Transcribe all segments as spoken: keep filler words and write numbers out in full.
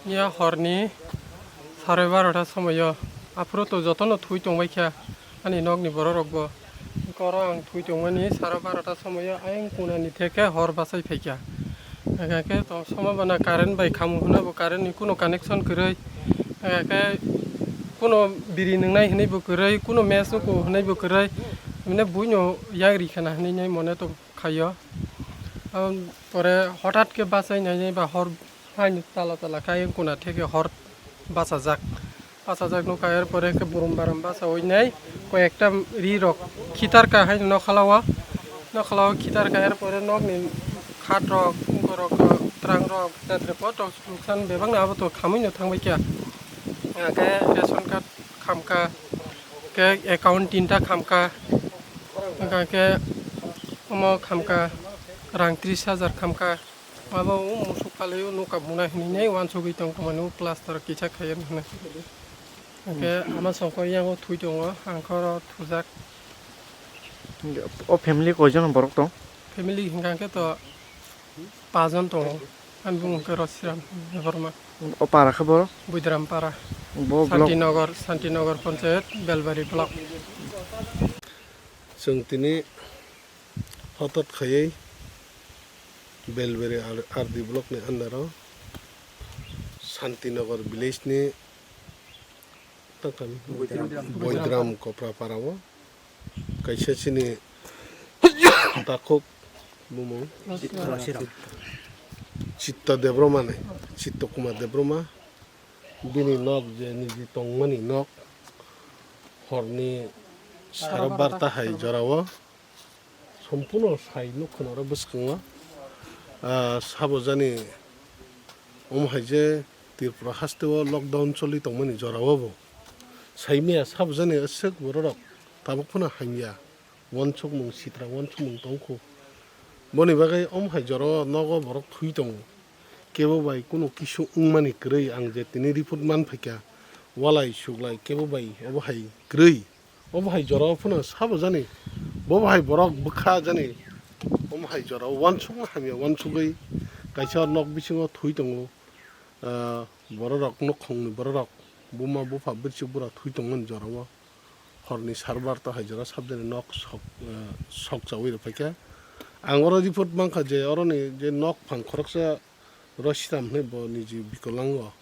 Ya horni sare barota somoyo aphuru to jotono thui tongbai kha ani nokni bororokbo. Koro ang thui tongmani sare barota somoyo ayang kunani theke hor bachai phaikha. Hingkha khe to somo bana current bai khamu hwnwi bo current ni kuno connection kwrwi. Hingkha khe kuno biri nwngnai hwnwi bo kwrwi, kuno mess nuko hwnwi bo kwrwi. Mane buino yagri khana hwnwi nai mone to khaio. Am, pore hothat khe bachai nai nai ba hor Haino tala tala khe ayang kuna theke hor bachajak. Bachajak nukha, er pore khe burum baram bachaui nai koi ekta ri rok khitar kha haino nokhalao. Nokhalao khitar kha, er pore nokni khat rok, borok, twrang rok, jatre poto nuksan bebakno abo to khamui no thangbai kha. Hingkha khe ration card khamkha, khe account tinta khamkha, hingkha khe omo khamkha, rang tris hajar khamkha. Abo o musuk phalwi o nokha buna hinwi nai uansugwi tong tongmani o plaster kisa khaiya hinwi. Hwnkhe ama songkor yango thui tongo, ang khe oro thujak. O family koijon borok tong? Family hingkha khe to pajon tongo. Ani bumung khe Rosiram Debbarma. O para khe borok? Buidram para. Bo block? Santinagar, Santinagar Panchayat, Belbari block. Chwng tini hotat khaiwi Belbari R-, R D block ni under o Santinagar village ni Boidram. Boidram Kopra para o kaisa chini takhuk bumung Rosiram. Chitta Debbarma ni, Chitta Kumar Debbarma bini nok je niji tongmani nok horni saro barta hai jora o. Sompuno sai nukha norok bwskango, ah, sabo jani omo hai je Tripura haste o lockdown choli tongmani jora o bo sai maya sabo jani aswk bororok tabuk phano hamya uansukmung sitra uansukmung tongkhu. Boni bagwi omo hai jora o nogo borok thwi tongo. Kebo bai kunu kisu wngmani kwrwi ang je tini report man phaikha, walai suglai kebo bai obo hai kwrwi. Obo hai jora o phano sabo jani, bo hai borok bwkha jani, omo hai jora o uansukma hamya uansugwi kaisa nok bisingo thwi tongo, ah, bororok, nukhungni bororok, buma bupha bwrwswk bura thwi tongmani jora o. Horni sar barta hai jora sabjani nok sok, ah, sok chaui rw phaikha. Ang oro report mankha je oroni je nok phang khoroksa Rosiram hwnwi bo niji bikolango.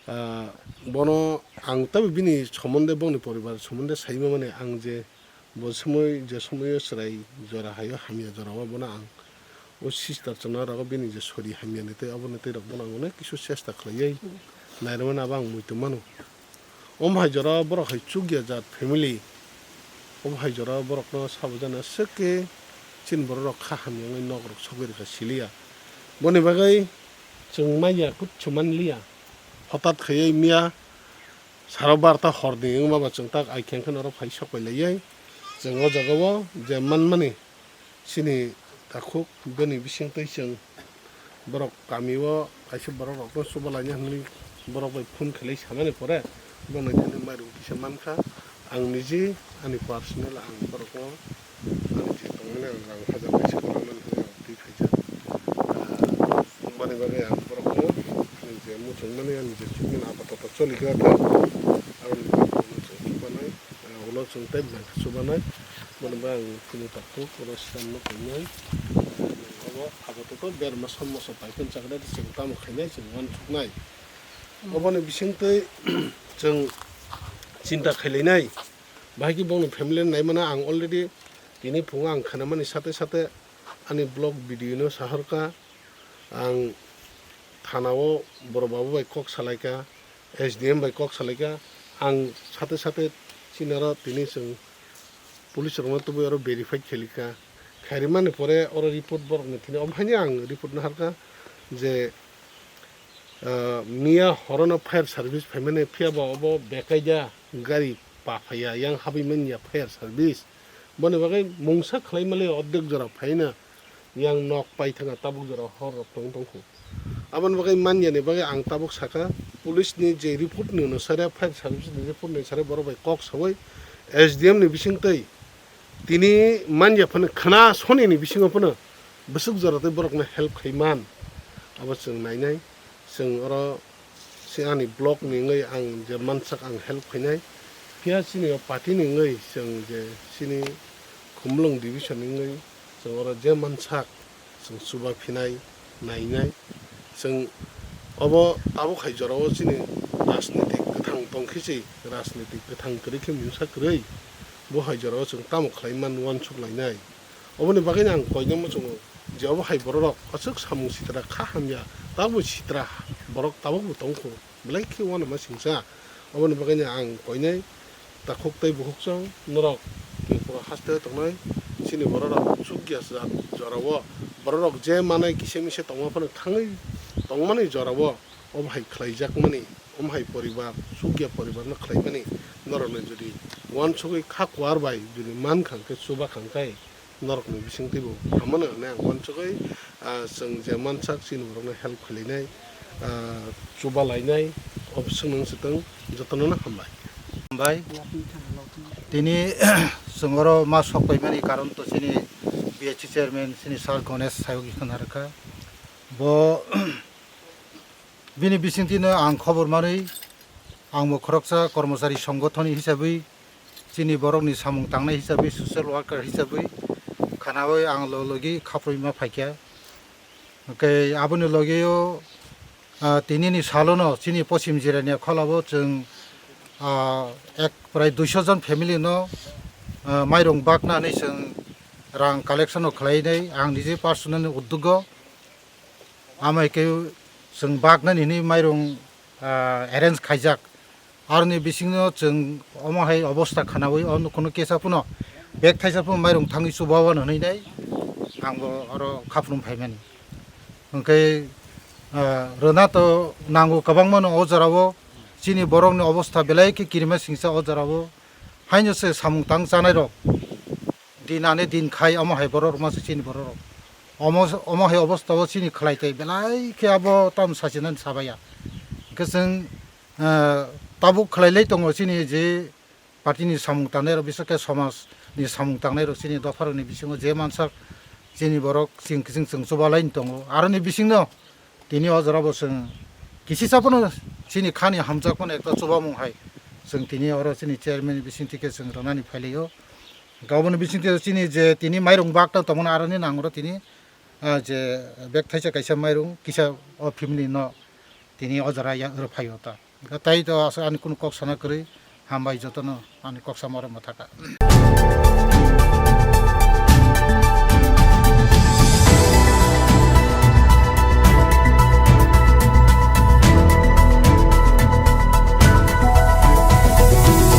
Ah, bono ang teibo bini somonde, bongni poribar somonde saima mani ang je bo somoi, je somoio chwrai jora haio hamya jora o bono ang o sister chwngno rogo bini je sori hamya ni tei oboni tei rok bono ang onek kisu chesta khlaiwi nairwmani abo ang muitu mano. Omo hai jora borok hai chukya jat family. Omo hai jora borokno sabo jani aswk khe chini bororok kha hamya wngwi nok rok sogwi rwkha siliya. Boni bagwi chwng manya kuchu manliya. Hotat khaiwi miya saro barta horni wngma ba chwng tak ai khe norok phai sok pai laiwi chwng o jaga o je manmani. Chini takhuk bini bisingtwi chwng borok kami o kaisa borok rokno chuba laina hwnwi borok bai phone khlai samani pore bono thani mairum kisa mankha. Ang niji ani personal ang borokno ani je tongmani ang rang hajar kaisa rwna mani hwnwi ang twi khaijak. Ah, wngmani bagwi ang borokno ani je muchungmani ani je chukmani apatot choli kha khe ang chubanai. Ah, ulo chwng tei bwkha chubanai. Bono bai ang chini takhuk ulo siyan no khainai. Abo apatot berma sommoso pai phano chaknai tei chwng tamo khainai chwng uansuknai. Oboni bisingtwi chwng chinta khailainai. Bahai khe bongni family naimano ang already tini phungo ang khanamani sate sate ani vlog video no sahorkha. Ang thana o borok babu bai kok salaikha, S D M bai kok salaikha. Ang sate sate chini oro tini chwng police rokno tubui oro verified khelikha. Khairwmani pore oro report borokni thini, omo haino ang report naharkha je, ah, miya horono fire service phaimani, phiyaba obo bekaida gari pa phaiya, yang habwi manya fire service. Boni bagwi mungsa khlai mali ordek jora phaina yang nok paithakna tabuk jora hor rok tong tongkhu. Aboni bagwi manyani bagwi ang tabuk sakha, police ni je report ni onusare, fire service ni report ni onusare borok bai kok sawi S D M ni bisingtwi tini manya phano khna soni ni bisingo phano bwswk jora tei borokno help khai man, abo chwng nainai. Chwng oro se ani block ni wngwi ang je mansak ang help khainai. Phiya chini o party ni wngwi chwng je chini Khumulwng division ni wngwi chwng oro je mansak chwng chuba phinai, nainai. Chwng obo tabuk hai jorao chini rajnitik kwthang tongkhe se, rajnitik kwthang kwrwi khe mungsa kwrwi bo hai jorao chwng tamo khlai man uansuk lainai. Oboni bagwino ang koinai muchungo je obo hai bororok aswk samung sitra kha hamya, tamo sitra borok tabukbo tongkho, belai khe uanama singcha. Oboni bagwino ang koinai takhuk tei bukhuk chwng norok Tripura haste tongnai chini bororok chukya jat jorao bororok je manai kisa misa tongma phano thangwi tongmani jorao obo hai khlaijakmani, omo hai poribar, chukya poribarno khlaimani norokni jodi uansugwi kha kuar bai jodi mankha hwnkhe, chuba kha hwnkhe, norokni bisingtwibo hamano hinwi ang uansugwi, ah, chwng je mansak chini borokno help khlainai, ah, chuba lainai, o bisingno wng swtwng jotono hambai. Hambai. Tini chwng oro ma sok paimani karon to chini B H C chairman chini sir Ganesh Sayogi khna rwkha. Bo Bini bisingtwino ang khobor manwi, ang bo khoroksa kormochari songothon hisabwi, chini borokni samung tangnai hisabwi, social worker hisabwi khanaui ang lo logi khaprwi ma phaikha. Hwnkhe aboni logio, ah, tinini salono chini pochim jirania kholabo chwng, ah, ek prai duiso jon family no, ah, mairung bakna hinwi chwng rang collection o khlainai ang niji personal ni uddogo. Amai khe chwng baknani hinwi mairung, ah, arrange khaijak. Aroni bisingno chwng omo hai obostha khanaui o nukhungno kesa phano bag thaisa phano mairung thangwi chubaono hinwi nai ang bo oro khaphrum phaimani. Hwnkhe, ah, rwna to nango kwbangmano o jorao, chini borokni obostha belai khe kirima singcha o jorao. Haino se samung tang chanai rok din ani din khai omo hai borok rok ma se chini borok rok. Omo, omo hai obostha o chini khlai tai belai khe abo tamo sachinani sabaya. Hwnkhe chwng, eh, tabuk khlai lai tongo chini je party ni samung tangnai rok, bisek khe somaj ni samung tangnai rok chini dopha rok ni bisingo je mansak chini borok ching kiching chwng chuba lai tongo. Aroni bisingno Tini o jorabo chwng kisisa phano chini khani hamjakmano ekta chubamung hai chwng tini oro chini chairman ni bisingtwi khe chwng rwnani phailio. Hwnkhe oboni bisingtwi chini je tini mairung bakta tongmani aroni nangro tini, ah, je bag thaisa kaisa mairung kisa o family no tini o jora ya rwphaio ta. Hwnkhe tai to aswk ani kunu kok sana kwrwi, hambai jotono ani kok sama oro mwthaka.